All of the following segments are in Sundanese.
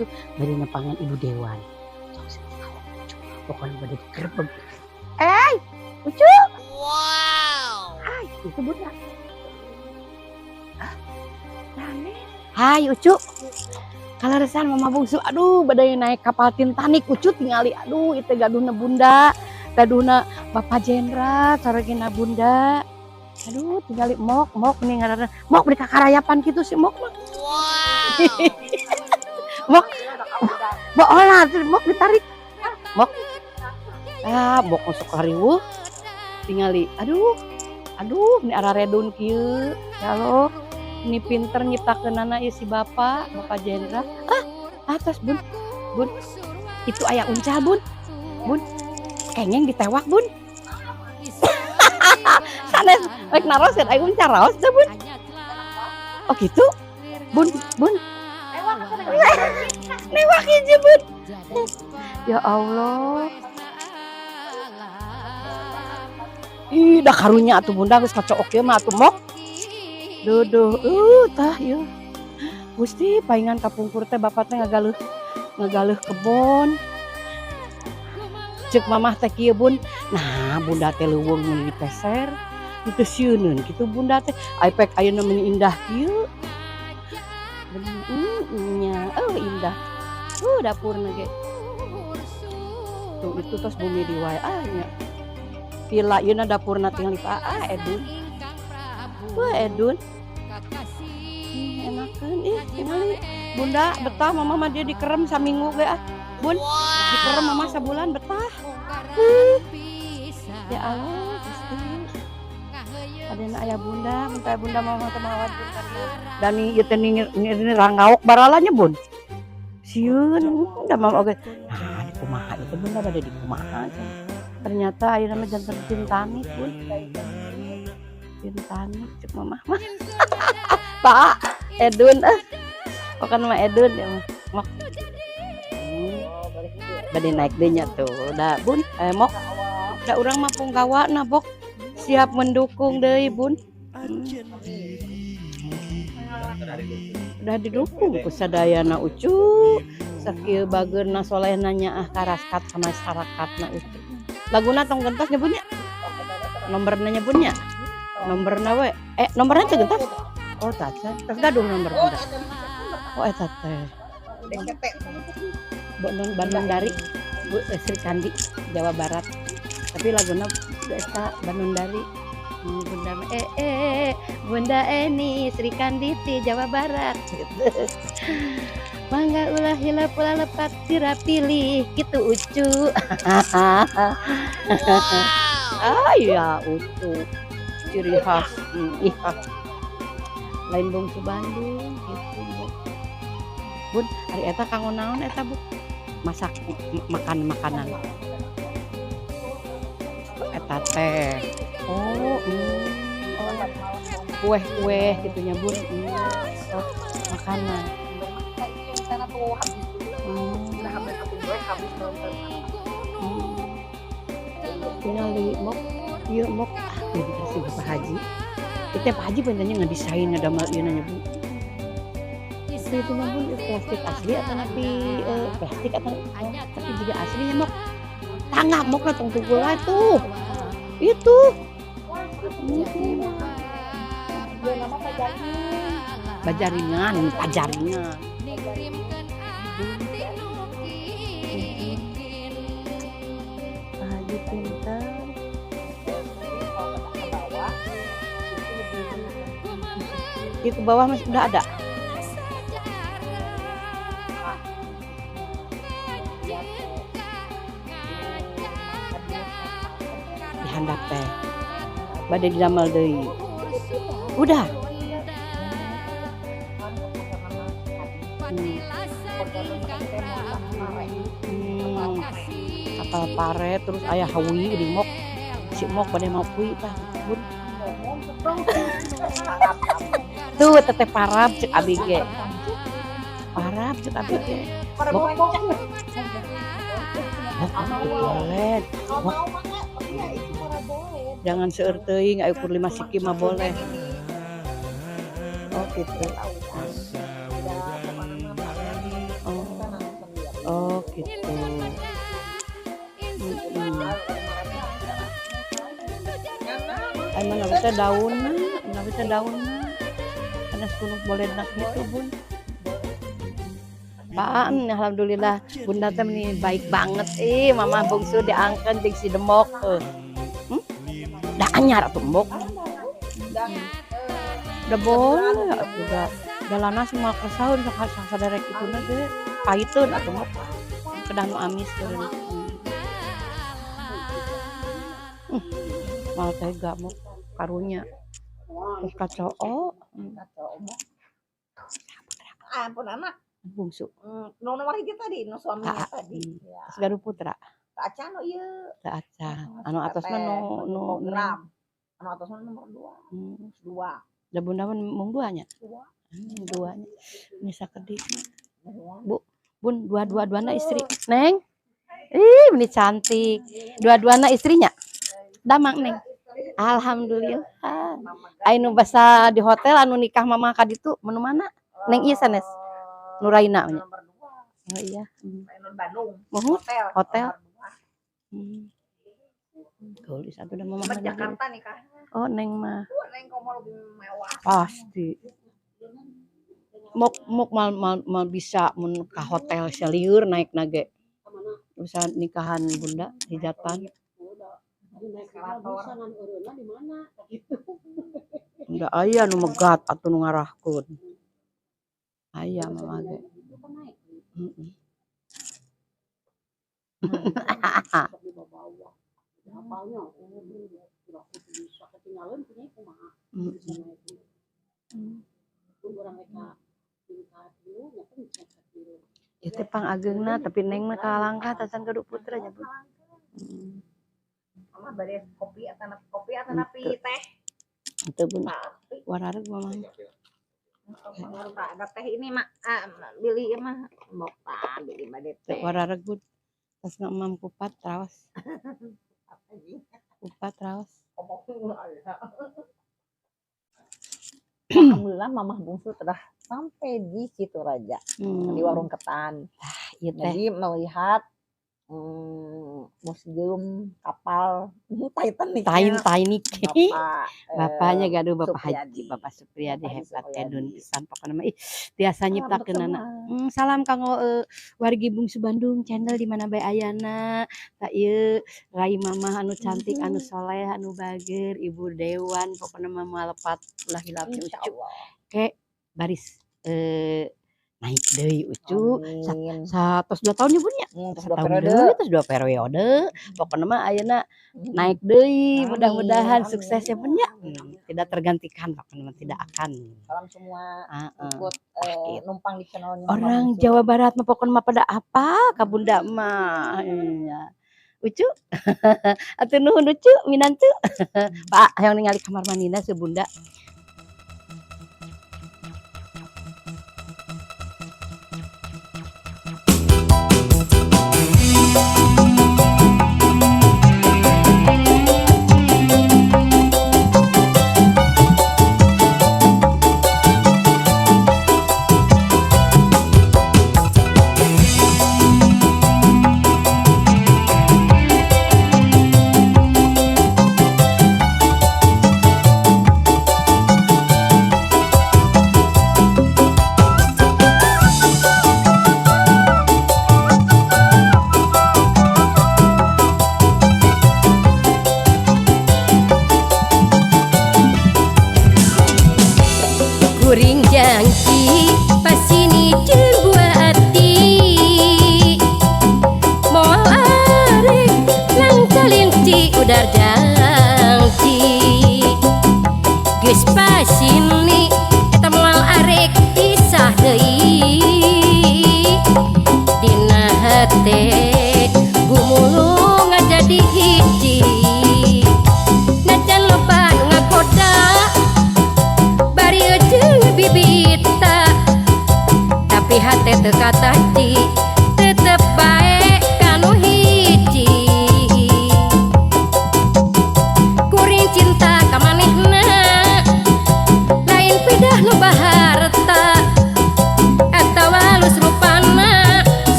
Bungsu bade nepangan Ibu Dewan. Sok sih, Ucu. Pokoknya bade digerebek. Eh, Ucu. Wow. Hai, itu Bunda. Hah? Rame. Hai, Ucu. Kaleresan Mama Bungsu, aduh, badai naik kapal Titanic, Ucu, tingali, aduh, itu gaduhna Bunda, gaduhna Bapak Jenderal, caregina Bunda. Aduh, tingali mok, mok nih ngaranna. Mok beri kakarayapan gitu sih mok mah. Wow. Mok, mok olah, mok ditarik. Mok. Ah, mok masuk hariweuh. Tingali, aduh, aduh, ini araredun kieu. Ya Allah, ini pinter nyiptakeunana ieu si Bapak, Bapak Jenderal. Ah, atas, Bun. Bun. Itu aya uncal, Bun. Bun. Kengeng ditewak, Bun. Sanes rek naros aya uncal raos teh, Bun. Oh gitu? Bun, Bun. Newak hiji, Bun. Ya Allah. Ih, dah karunya atuh Bunda geus kacook ieu mah atuh mok. Duduh, tah ieu. Gusti, paingan kapungkur teh bapak teh ngagaleuh ngagaleuh kebon. Cek mamah teh kieu, Bun. Nah, Bunda teh leuweung mun dipeser. Itu sieuneun kitu Bunda teh. Ai pek ayeuna meni indah kieu. Bener, nya, oh indah. Dapurna ge. Tuh itu tos bumi di wae ah nya. Pila ieu na dapurna tinggal ah Edun. Wah, Edun. Enakeun ih tingali. Bunda betah mama mah dia dikerem saminggu ge ah. Bun, dikerem mama sabulan betah. Ya Allah, Gusti. Adena aya Bunda, mun teh Bunda mama teh mawat Bunda. Dan ieu teh ini rangaok baralanya, Bun. Sieun, da mama oge. Nah, di kumaha itu Bunda bade di kumaha cenah. Ternyata ayeuna mah janten Titanic, Bun. Titanic cek mama mah. Pak Edun eh. Pokoknya mah Edun ya mah. Mok. Bade naik deui nya tuh. Udah, Bun, eh mok. Da urang mah punggawana, Bok. Siap mendukung deui, Bun. Udah didukung ku sadayana, Ucu. Sakieu bageurna solehna nyaah karaskat ka masyarakatna, Ucu. Laguna tong gentos nyebutnya. Nomorna nyebutnya. Nomorna we. Eh, nomorna teu gentos? Oh, tacan. Tos gaduh nomor Bunda. Oh, eta teh. Bandung, Bandung dari Bu, Sri Kandi, Jawa Barat. Tapi laguna eta Bandung dari Bunda Bunda Eni Sri Kandi ti Jawa Barat gitu. Mangga ulah hilap ulah lepat sira pilih gitu, Ucu. Wow. Ah iya, Ucu. Ciri khas ih ah. Lain Bungsu Bandung gitu, Bu. Bun, ari eta kanggo naon eta, Bu? Masak makan makanan. Eta teh. Oh, oh. Kue-kue gitunya, Bun. Oh, makanan. Tingali mok, ieu mok ah pinter sih Bapak Haji. Itu Pak Haji benernya ngedesain ngedamel ieu nanya, Bu. Itu mah, Bun, plastik asli atau napi plastik atau tapi juga aslinya mok. Tangga mok lah tong tunggu lah tuh. Itu. Bajaringan, pajaringan. Pak Haji pinter. Di ke bawah masih udah ada. Di handap teh. Bade didamel deui. Udah. Kapal pare terus aya hawi di mok. Si mok bade mau kui tah, Bun. Tuh teteh parab cek abi ge. Parab cek abi ge. Mok. Mok boleh. Mok. Jangan seueur teuing, aya ukur 5 siki mah boleh. Oh gitu. Oh. Gitu. Heeh. Ai manawi teh daunna, manawi teh daunna. Sanes kuno boledna kitu, Bun. Paan, alhamdulillah Bunda teh meni baik banget. Ih, mama bungsu diangkeun jeung si Demok. Da anyar atuh embok. Da boleh atuh da. Dalana semua kesaun saderek ituna ge pahiteun atuh mah. Kedah nu amis teh. Moal tega mok karunya. Terus kacoo. Ampun anak. Bungsu. Nu nomor hiji tadi, nu suaminya tadi. Ya. Terus gaduh putra. Teu acan nu ieu. Teu acan. Anu atos mah nu nu program. Anu atos mah nomor 2. 2. Da bunda mah mung 2 nya? 2. 2 nya. Ini sakedik. Bu, Bun dua-dua-duana istri. Neng. Ih, ini cantik. Dua-duana istrinya. Damang, Neng. Alhamdulillah. Ai nu basa di hotel anu nikah mama ka ditu menu mana? Neng ieu sanes. Nuraina nya. Nomor 2. Oh iya. Anu Bandung. Muhun? Hotel. Hotel. Nomor 2. Geulis atuh da mama Sama mah. Jakarta nikahnya. Oh, Neng mah. Tuh, Neng komo lebih mewah. Pasti. Mok mok mal mal, mal bisa mun ka hotel selieur naik nage. Bisa nikahan Bunda hijatan. Bunda aya nu megat atuh nu ngarahkeun. Aya mama ge. Heeh. Ieu teh pangageungna tapi Neng mah kalangkah tacan gaduh putra nya, Bun. Mama bade kopi atanapi teh. Henteu, Bun. Warareg mama. Ada teh ini mak, beli mah mopa beli bade teh. Warareg, Bun. Tas ngamam kupat raos. Kupat raos. Alhamdulillah mamah bungsu telah sampai di Situraja, di warung ketan. Iya teh. Jadi melihat museum kapal Titanic. Titanic. Bapak, Bapaknya gaduh Bapak Supriyadi. Haji, Bapak Supriyadi Bapak hebat Supriyadi. edun pisan pokona mah. Ih, tiasa nyiptakeunana. Salam kanggo wargi Bungsu Bandung channel di mana bae ayana. Ta ieu rai mamah anu cantik, anu soleh, anu bager, Ibu Dewan pokona mah moal lepat ulah hilap nya Ucu. Ke baris naik deui Ucu. Amin. Satos 2 tahun ya Bun ya? Terus 2 Setahun periode. deui, terus 2 periode. Pokona mah ayeuna naik deui, Amin, mudah-mudahan amin. sukses ya Bun ya. Amin, amin. Tidak tergantikan pokona mah tidak akan. Salam semua Heeh. ikut Gitu. numpang di channelnya Mama Orang Bungsu. Jawa Barat mah pokona mah pada apa ka Bunda mah. Iya. Ucu. Atuh nuhun Ucu, minantu. Pak, hayang ningali kamar mandina si Bunda. Kuring jangki pasini jeung buah ati moal arek lang kalinci udar jangki geus pasini eta moal arek pisah deui dina hate gumulung ngajadi hiji najan loba nu ngagoda bari jeung bibita tapi hate teu kataji tetep bae kanu hiji.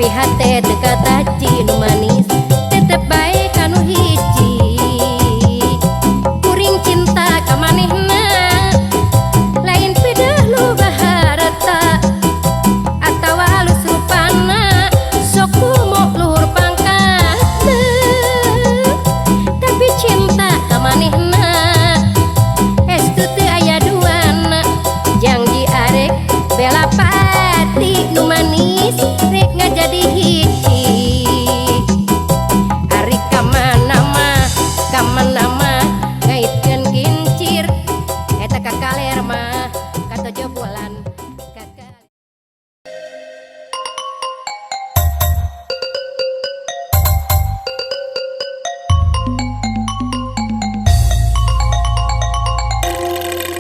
Tapi hate teu kataji, nu manis tetep bae kanu hiji. Kuring cinta ka manehna lain pideih loba harta atawa alus rupana, sok komo luhur pangkatna, tapi cinta ka manehna estu teu aya duana. Janji arek bela pati, nu manis rek ngajadi hiji. Ari kamana mah, kamana mah ngaitkeun kincir eta ka kaler mah katojo bulan ka.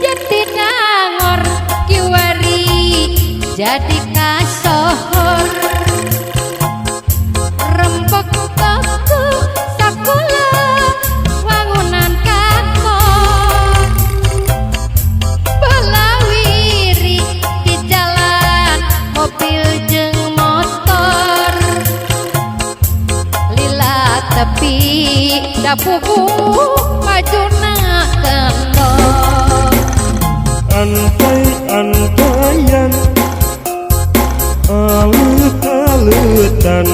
Jatinangor kiwari jadi kasohor, rempok toko sakola wangunan kantor, belawiri di jalan mobil jeung motor, lila tepi dapuku majuna kendor. Antay-antayan, alut-alutan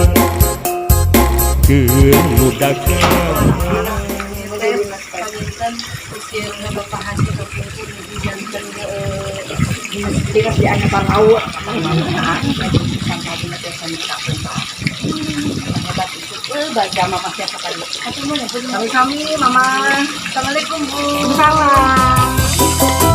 Keur nu dagang. Panginten Bapak Haji kapungkur janten di Angkatan Laut hebat itu baca mama siapa tadi. Kami-kami, Mama. Assalamualaikum, Bu. Salam.